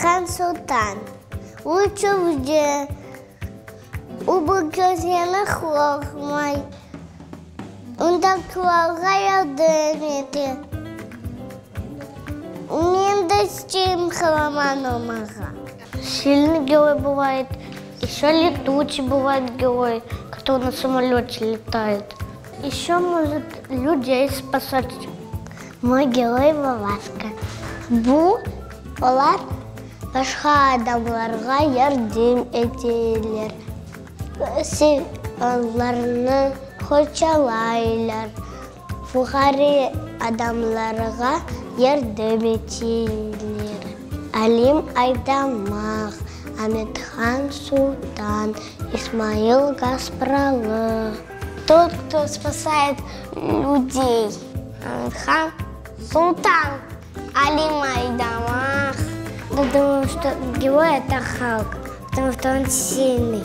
Amethan Sultan. Uçucı. O bir közeni qorqmay. Undakılarğa yardım ete. Men de isteyim qaraman olmağa. Silnıy geroy bıvayet, eşö letuçiy bıvayet geroy, kotorıy na samolöte letayet. Eşö mojet lüdey spasat. Moy geroy Vavaska. Bu, olar başqa adamlarğa yardım eteler, olarnı qorçalaylar, fuqare adamlarğa yardım eteler. Alim Aydamaq, Amethan Sultan, İsmail Gaspralı. Tot, kto spasayet lüdey. Amethan Sultan, Alim Aydamaq. Ya dumayu, çto geroy eto Halk, potomu çto on silnıy.